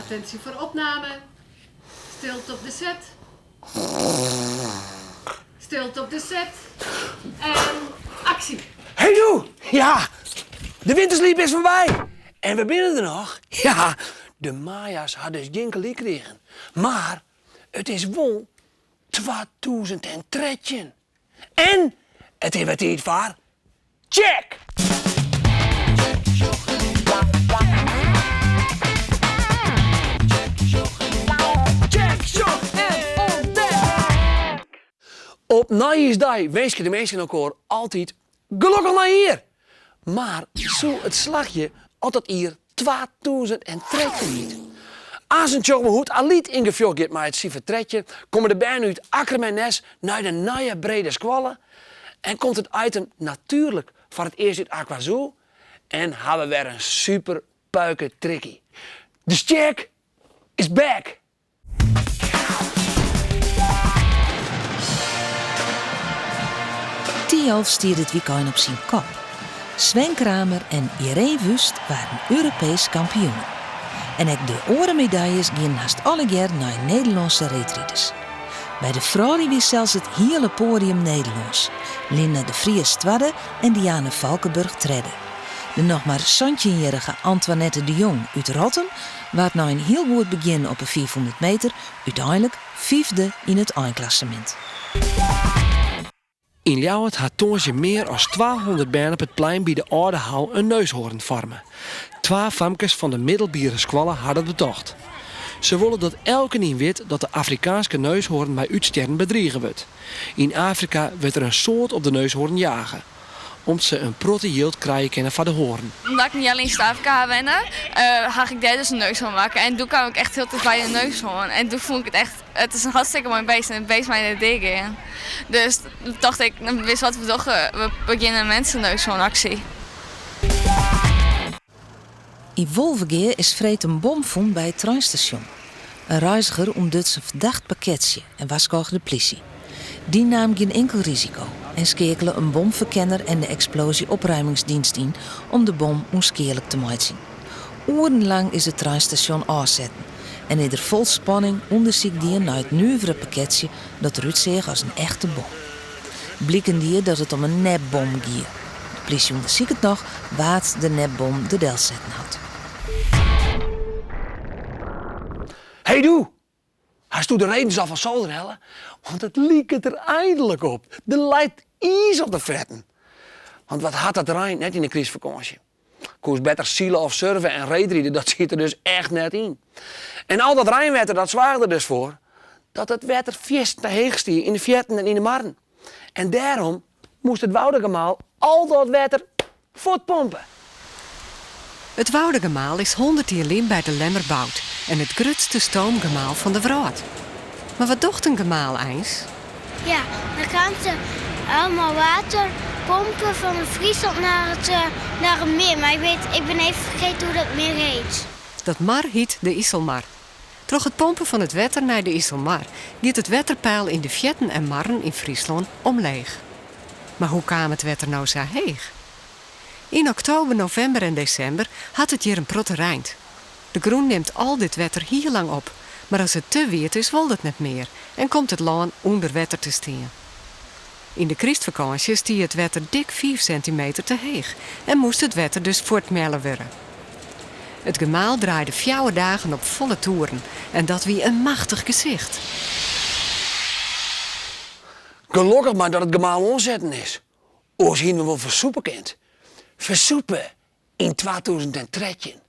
Attentie voor opname. Stilte op de set. Stilte op de set. En actie. Hey doe! Ja, de wintersliep is foarby. En we binne der noch. Ja, de Maya's ha dus gjin gelyk krigen. Mar it is wol 2013. En it is wer tiid foar Check! Check, sjoch en ûntdek! Op nijjiersdei winskje de minsken elkoar altyd gelokkich nijjier. Mar soe it slagje as dat jier 2013 hjit? Aansen sjogge we hoe't Alyt yn gefjocht giet mei it sifer 13, komme de bern út Akkrum en Nes nei de nije brede skoalle en komt it item natuerlik foar it earst út AquaZoo en ha we wer in super puike trikkie. De stjek is back! Thialf stie dit wykein op syn kop. Sven Kramer en Ireen Wüst waarden Europeesk kampioen. En ek de oare medaljes gienen hast allegear nei Nederlânske reedriders. By de froulju wie sels it hiele poadium Nederlâns, Linda de Vries twadde en Diane Valkenburg tredde. De noch mar santjinjierrige Antoinette de Jong út Rottum waard nei in hiel goed begjin op 'e 500 meter úteinlik fyfde yn it einklassemint. Yn Ljouwert ha tongersdei mear as 200 bern op it plein by de Aldehou in neushoorn foarme. Twa famkes fan de middelbiere skoalle ha dat betocht. Se wolle dat elkenien wit dat de Afrikaanske neushoorn mei útstjerren bedrige wurdt. Yn Afrika wurdt der in soad op de neushoorn jage. Om't se in protte jild krije kinne foar de hoarn. Omdat ik in healjier yn Súd-Afrika ha wenne, ha ik dêr dus in neushoorn makke. En doe kaam ik echt hiel ticht by in neushoorn. En doe fûn ik it echt, it is in hartstikke moai beest en it beest mei net deagean. Dus tocht ik, witst wat we dogge, we begjinne in mensenneushoornaksje. Yn Wolvegea is freed in bom fûn by it treinstasjon. In reiziger ûntduts in ferdacht pakketsje en warskôge de plysje. Dy naam gjin inkel risiko en skeakele in bomferkenner en de explosie-opruimingsdienst yn om de bom ûnskealik te meitsjen. Oerenlang is it treinstasjon ôfsetten en is der fol spanning ûndersyk dien nei it nuvere pakketsje dat derút seach as in echte bom. Bliken die dat it om in nepbom gie. De plysje ûndersiket noch wa't de nepbom der delsetten hat. Hey doe! Hasto de redens al fan solder helle? Want it liket der einlik op, der leit iis op de fretten. Want wat hat it reind net yn de krystfakânsje. Koest better sile of surfe en reedride, dat siet der dus echt net yn. En al dat reinwetter dat soarge der dus foar dat it wetter fierstente heech stie yn de fearten en yn de marren. En dêrom moast it Woudagemaal al dat wetter fuortpompe. It Woudagemaal is hûndert jier lyn by De Lemmer boud en it grutste stoomgemaal fan de wrâld. Mar wat docht in gemaal eins? Ja, dan kan ze allemaal water pompen van de Friesland naar het, eh, naar het meer. Maar ik, weet, ik ben even vergeten hoe dat meer heet. Dat mar hyt de Iselmar. Troch it pompen fan it wetter nei de Iselmar giet it wetterpeil yn de fearten en marren yn Fryslân omleech. Mar hoe kaam it wetter no sa heech? Yn oktober, novimber en desimber hat it hjir in protte reind. De grûn nimt al dit wetter hiel lang op, mar as it te wiet is wol dat net mear en komt it lân ûnder wetter te stean. Yn de krystfakânsje stie it wetter dik fiif sentimeter te heech en moast it wetter dus fuortmealle wurde. It gemaal draaide fjouwer dagen op folle toeren en dat wie in machtich gesicht. Gelokkich mar dat it gemaal oansetten is, oars hiene we wol fersûpe kind. Fersûpe yn 2013.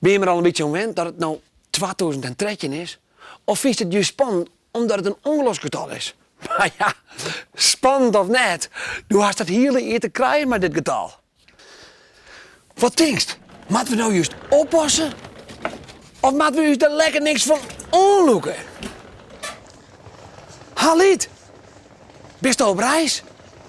Binne jim der al in bytsje oan wend dat it no 2013 is? Of fynst it just spannend omdat it in ûngeloksgetal is? Mar ja, spannend of net, do hast it hiele jier te krijen mei dit getal. Wat tinkst, moatte we no just oppasse of moatte we ús der lekker niks fan oanlûke? Halit, bisto op reis?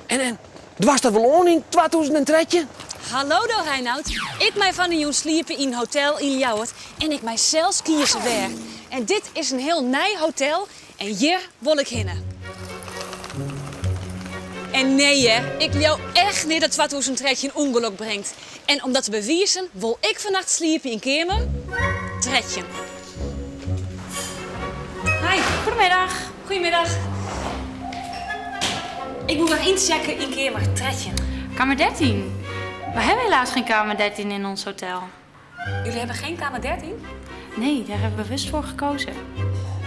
En en doarst dat wol oan yn 2013? Hallo do Reinout, ik mei fan 'e jûn sliepe yn in hotel yn Ljouwert en ik mei sels kieze wêr. En dit is in hiel nij hotel en hjir wol ik hinne. En nee hear, ik leau echt net dat 2013 ûngelok bringt. En om dat te bewizen wol ik fannacht sliepe yn keamer. Trettjin. Hi, goedemiddag. Goedemiddag. Ik moet nog inchecken in kamer 13. Kamer 13? We hebben helaas geen kamer 13 in ons hotel. Jullie hebben geen kamer 13? Nee, daar hebben we bewust voor gekozen.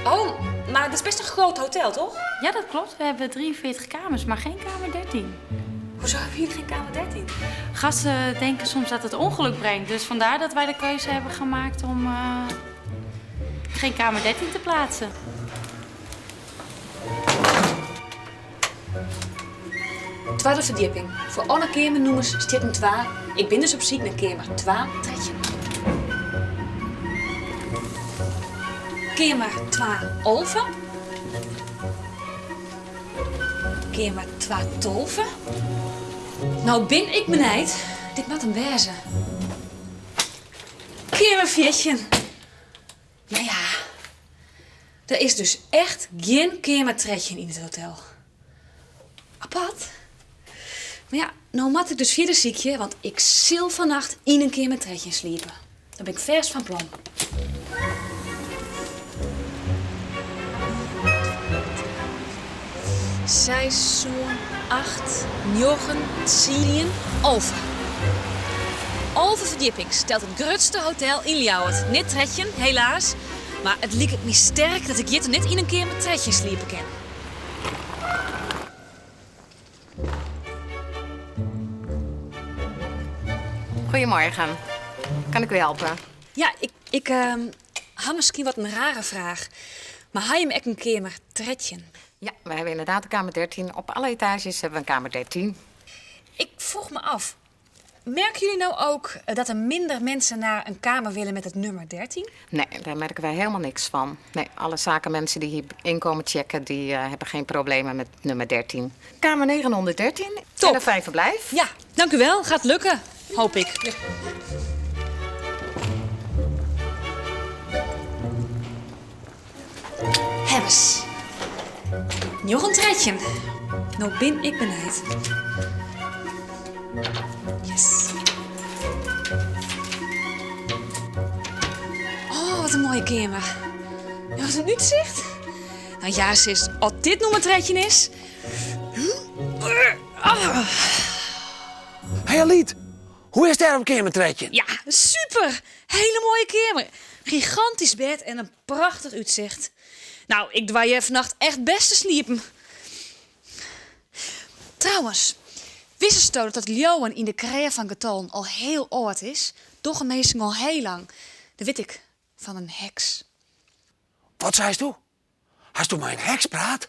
Oh, maar het is best een groot hotel, toch? Ja, dat klopt. We hebben 43 kamers, maar geen kamer 13. Hoezo hebben jullie geen kamer 13? Gasten denken soms dat het ongeluk brengt. Dus vandaar dat wij de keuze hebben gemaakt om geen kamer 13 te plaatsen. Tweede verdieping. Voor alle kamernummers staat een 2. Ik ben dus op zoek naar kamer 2, 13. Kamer 2, 11. Kamer 2, 12. Nou ben ik benijd. Dit moet een wezen. Kamer 14. Nou ja, er is dus echt geen kamertrettje in het hotel. Apart. Maar ja, nou moet ik dus verder ziekje, want ik zil vannacht in een keer met tredje sliepen. Daar ben ik vers van plan. Zes, 8, 9, 10, 11. 11 verdieping stelt het grootste hotel in Ljouwert. Net tredje, helaas. Maar het liep me sterk dat ik hier net in een keer met tredje sliepen kan. Goedemorgen. Kan ik u helpen? Ja, ik had misschien wat een rare vraag. Maar haal je me echt een keer maar tredje? Ja, we hebben inderdaad de kamer 13. Op alle etages hebben we een kamer 13. Ik vroeg me af, merken jullie nou ook dat er minder mensen naar een kamer willen met het nummer 13? Nee, daar merken wij helemaal niks van. Nee, alle zakenmensen die hier inkomen checken, die hebben geen problemen met nummer 13. Kamer 913. Top. En een fijn verblijf. Ja, dank u wel. Gaat lukken, hoop ik. Ja. Hebbes. Nog een tredje. Nou ben ik benijd. Yes. Oh, wat een mooie kamer. Ja, wat een uitzicht. Nou ja, sis, als dit nog een tredje is. Ah. Hey Aliet, hoe is het daar op kamertredje? Ja, super. Hele mooie kamer. Gigantisch bed en een prachtig uitzicht. Nou, ik dwaai je vannacht echt best te sliepen. Trouwens, wist je dat Johan in de krea van getallen al heel oud is? Doch een al heel lang. Dat weet ik van een heks. Wat zei je? Hast du mijn heks praat?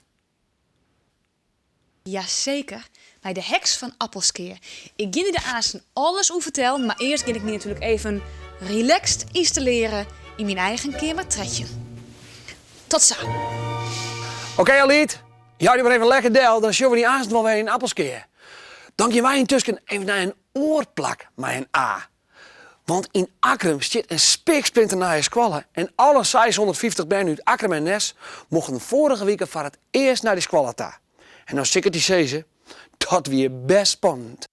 Jazeker, bij de heks van Appelskeer. Ik ging de aasen alles over vertellen, maar eerst ging ik me natuurlijk even relaxed installeren in mijn eigen kamertredje. Tot zo. Oké, Aliet. Jou die maar even lekker del, dan zullen we die avond wel weer in Appelskeer. Dan gaan wij intussen even naar een oorplak met een A. Want in Akkrum zit een spiksplinter squallen en alle 650 bern uit Akkrum en Nes mochten vorige week voor het eerst naar die squallen ta. En dan zeker die zezen, dat weer best spannend.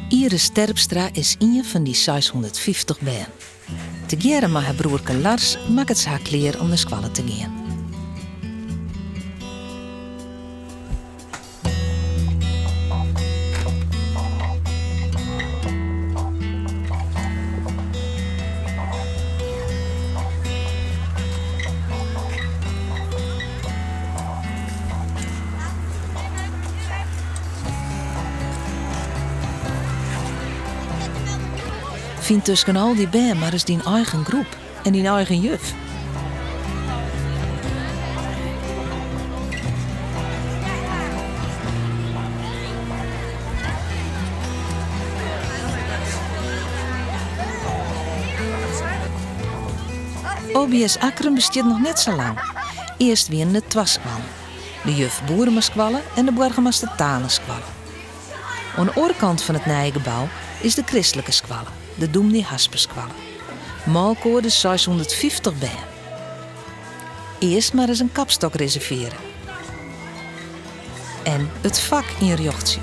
Iris Terpstra is een van die 650 bern. Tegearre met haar broerke Lars maakt het haar kleer om de squallen te gaan. Vindt tussen al die bern maar eens die eigen groep en die eigen juf. OBS Akkrum bestaat nog net zo lang. Eerst weer de twaskwallen. De juf Boeremaskwallen en de burgemeester Talenskwalle. Aan de oorkant van het nieuwe gebouw is de christelijke squallen, de Doemnie Haspeskwallen. Malkoor de 650 bern. Eerst maar eens een kapstok reserveren. En het vak inrichten.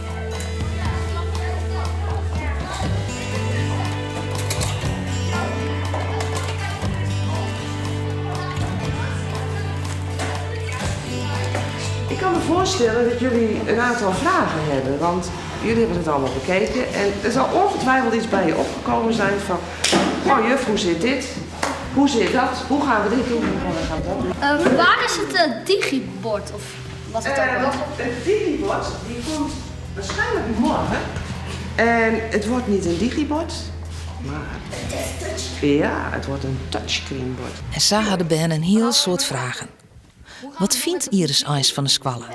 Ik kan me voorstellen dat jullie een aantal vragen hebben, want jullie hebben het allemaal bekeken en er zal ongetwijfeld iets bij je opgekomen zijn van, oh juf, hoe zit dit? Hoe zit dat? Hoe gaan we dit doen? Hoe gaan we dat doen? Waar is het digibord? Of wat het ook wordt? Het digibord die komt waarschijnlijk morgen. En het wordt niet een digibord, maar ja, het wordt een touchscreenbord. En sa ha de bern in hiel soad fragen. Wat fynt Iris eins fan de skoalle?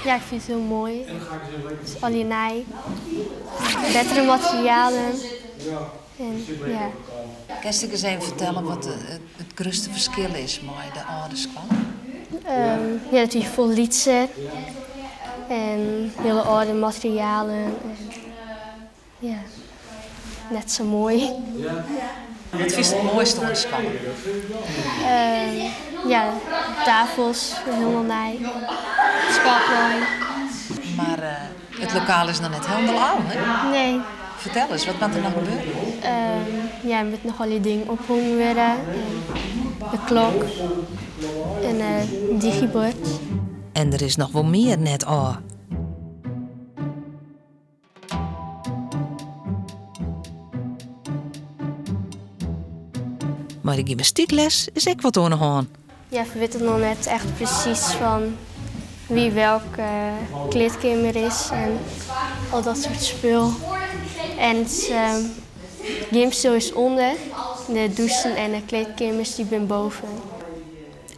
Ja, ik vind het heel mooi. Het is allegear nij. Bettere materialen. En, ja. Kinst ek ris even fertelle wat it grutste ferskil is mei de âlde skoalle? Ja, it wie folle lytser. En hiele âlde materialen. En, ja, net sa moai. Wat fynst it moaiste oan de skoalle? Ja, tafels, hielendal nij. It skoalplein. Mar it lokaal is noch net hielendal ôf, hè? Nee. Fertel ris, wat moat der noch gebeure? Ja, der moatte noch allegear dingen ophongen wurde. En de klok en it digibord. En der is noch wol mear net ôf. Mei de gymnastykles is ek wat oan 'e hân. Ja, we witte noch net echt presys fan wie welke kleedkeamer is en al dat soart spul. En it gymseal is ûnder, de dûsen en de kleedkeamers dy binne boven.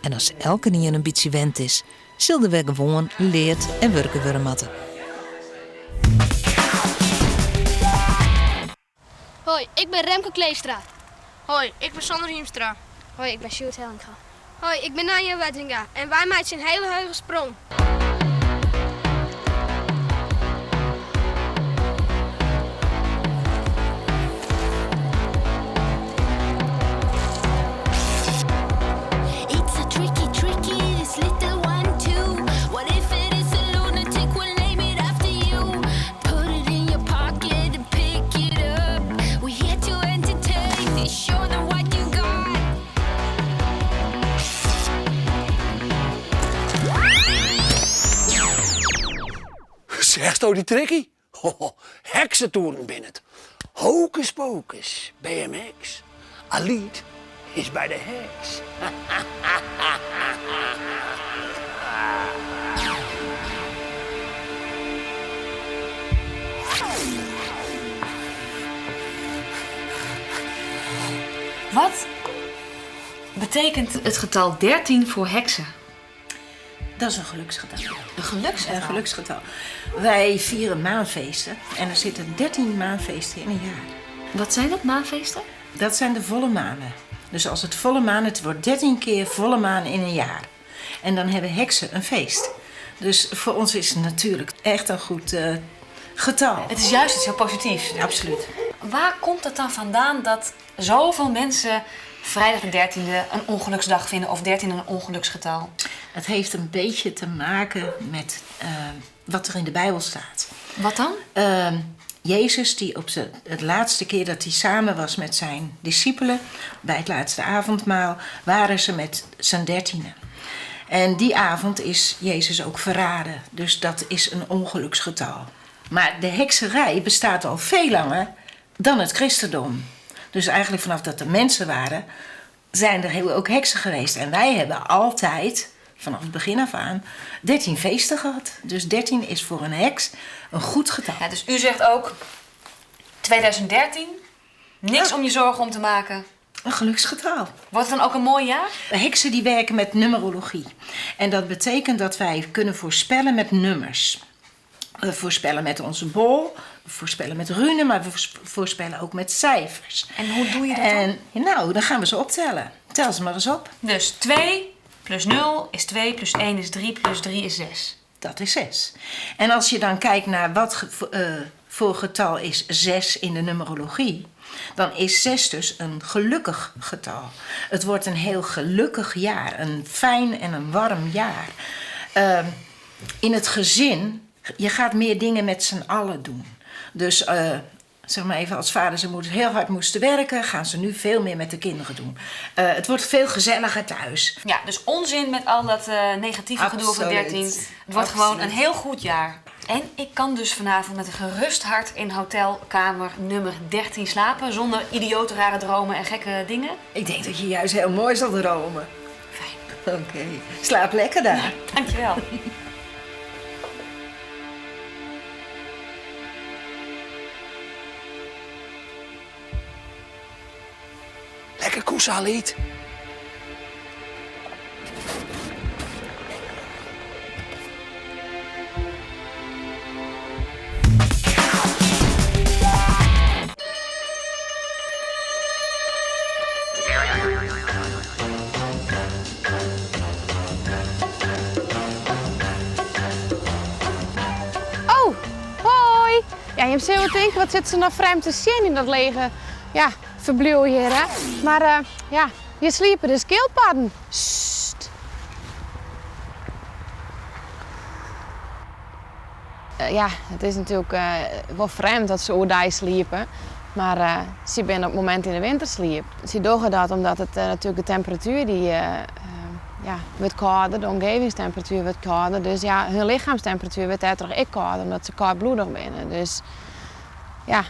En as elkenien in bytsje wend is, sil der wer gewoan leard en wurke wurde moatte. Hoi, ik bin Remke Kleefstra. Hoi, ik bin Sander Hiemstra. Hoi, ik bin Sjoerd Hellinga. Hoi, ik bin Nanja Wedzinga en wy meitsje in hiele hege sprong. Seachsto dy tricky? Ho, heksetoeren binne it. Hocus pocus, BMX. Alyt is by de heks. Wat betekent het getal 13 voor heksen? Dat is een geluksgetal. Een geluksgetal? Een geluksgetal. Wij vieren maanfeesten en er zitten 13 maanfeesten in een jaar. Wat zijn dat, maanfeesten? Dat zijn de volle manen. Dus als het volle maan, het wordt 13 keer volle maan in een jaar. En dan hebben heksen een feest. Dus voor ons is het natuurlijk echt een goed getal. Het is juist iets heel positiefs. Absoluut. Waar komt het dan vandaan dat zoveel mensen vrijdag de 13e een ongeluksdag vinden of 13 een ongeluksgetal? Het heeft een beetje te maken met wat er in de Bijbel staat. Wat dan? Jezus, die op het laatste keer dat hij samen was met zijn discipelen, bij het laatste avondmaal, waren ze met z'n 13e. En die avond is Jezus ook verraden. Dus dat is een ongeluksgetal. Maar de hekserij bestaat al veel langer dan het christendom. Dus eigenlijk vanaf dat er mensen waren, zijn er heel ook heksen geweest. En wij hebben altijd, vanaf het begin af aan, 13 feesten gehad. Dus 13 is voor een heks een goed getal. Ja, dus u zegt ook, 2013, niks om je zorgen om te maken. Een geluksgetal. Wordt het dan ook een mooi jaar? De heksen die werken met numerologie. En dat betekent dat wij kunnen voorspellen met nummers. We voorspellen met onze bol, we voorspellen met runen, maar we voorspellen ook met cijfers. En hoe doe je dat dan? Dan gaan we ze optellen. Tel ze maar eens op. Dus 2 plus 0 is 2, plus 1 is 3, plus 3 is 6. Dat is 6. En als je dan kijkt naar wat voor getal is 6 in de numerologie, dan is 6 dus een gelukkig getal. Het wordt een heel gelukkig jaar, een fijn en een warm jaar. In het gezin, je gaat meer dingen met z'n allen doen. Dus Zeg maar even, als vaders en moeders heel hard moesten werken, gaan ze nu veel meer met de kinderen doen. Eh, het wordt veel gezelliger thuis. Ja, dus onzin met al dat eh, negatieve gedoe over Absoluut. 13. Het wordt gewoon Absoluut. een heel goed jaar. En ik kan dus vanavond met een gerust hart in hotelkamer nummer 13 slapen. Zonder idiote rare dromen en gekke dingen. Ik denk dat je juist heel mooi zal dromen. Fijn. Oké. Slaap lekker daar. Dankjewel. Lekker koesa, Liet. Oh, hoi. Ja, je hebt zin denken, wat zit ze nou vreemd te zien in dat lege ja, verblijf hier, hè? Maar eh, ja, hier sliepen de skilpadden. Sst. Eh, ja, het is natuurlijk eh, wel vreemd dat ze oerdag sliepen. Maar eh, ze zijn op het moment in de winter sliep. Ze doen dat omdat het, natuurlijk de temperatuur die, ja, wordt kouder, de omgevingstemperatuur wordt kouder. Dus ja, hun lichaamstemperatuur wordt daar toch ook kouder, omdat ze koudbloedig zijn. Dus ja,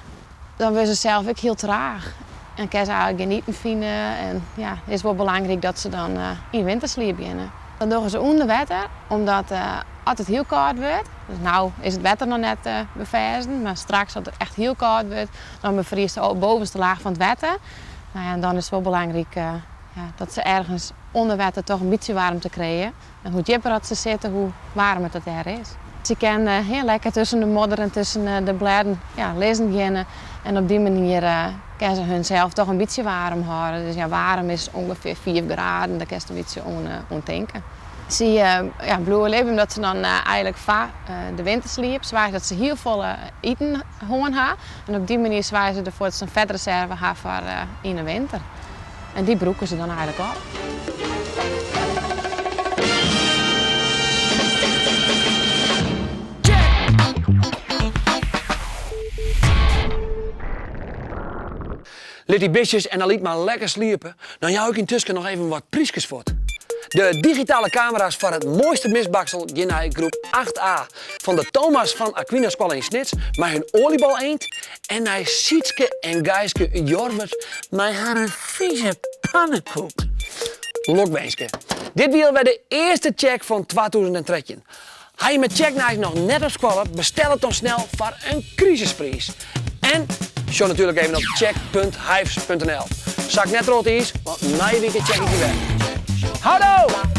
dan worden ze zelf ook heel traag. En kan ze eigenlijk geen eten vinden. En ja, het is wel belangrijk dat ze dan eh, in wintersliep beginnen. Dan doen ze onder water, omdat eh als het heel koud wordt. Dus nou is het water nog net eh bevriezen, maar straks als het echt heel koud wordt, dan bevriest de bovenste laag van het water. Nou ja, en dan is het wel belangrijk eh, ja, dat ze ergens onder water toch een beetje warmte krijgen. En hoe dieper dat ze zitten, hoe warmer het daar is. Ze kunnen eh, heel lekker tussen de modder en tussen eh, de bladen ja, lezen beginnen. En op die manier eh kunnen ze hunzelf toch een beetje warm houden. Dus ja, warm is ongeveer 4 graden, daar kan je een beetje om, eh, om denken. Ze eh, ja, bloeien leven omdat ze dan eh, eigenlijk va eh, de wintersliep. Zwaar dat ze heel veel eh, eten hoorn hebben. En op die manier zwaaien ze ervoor dat ze een vetreserve hebben voor eh, in de winter. En die broeken ze dan eigenlijk op. Laat die beestjes en Aliet maar lekker sliepen. Dan jou ik intussen nog even wat priesjes voort. De digitale camera's voor het mooiste misbaksel gaan naar groep 8a van de Thomas van Aquinas School in Snits met hun oliebal eend en naar Sietske en Gijske Jorwert met haar vieze pannenkoek. Lokwenske. Dit wiel bij de eerste check van 2013. Hij je met checknight nog net op squallen, bestel het dan snel voor een crisisprijs. En show natuurlijk even op check.hives.nl. Zak net rood is, want na je weekend check ik je weg. Hallo!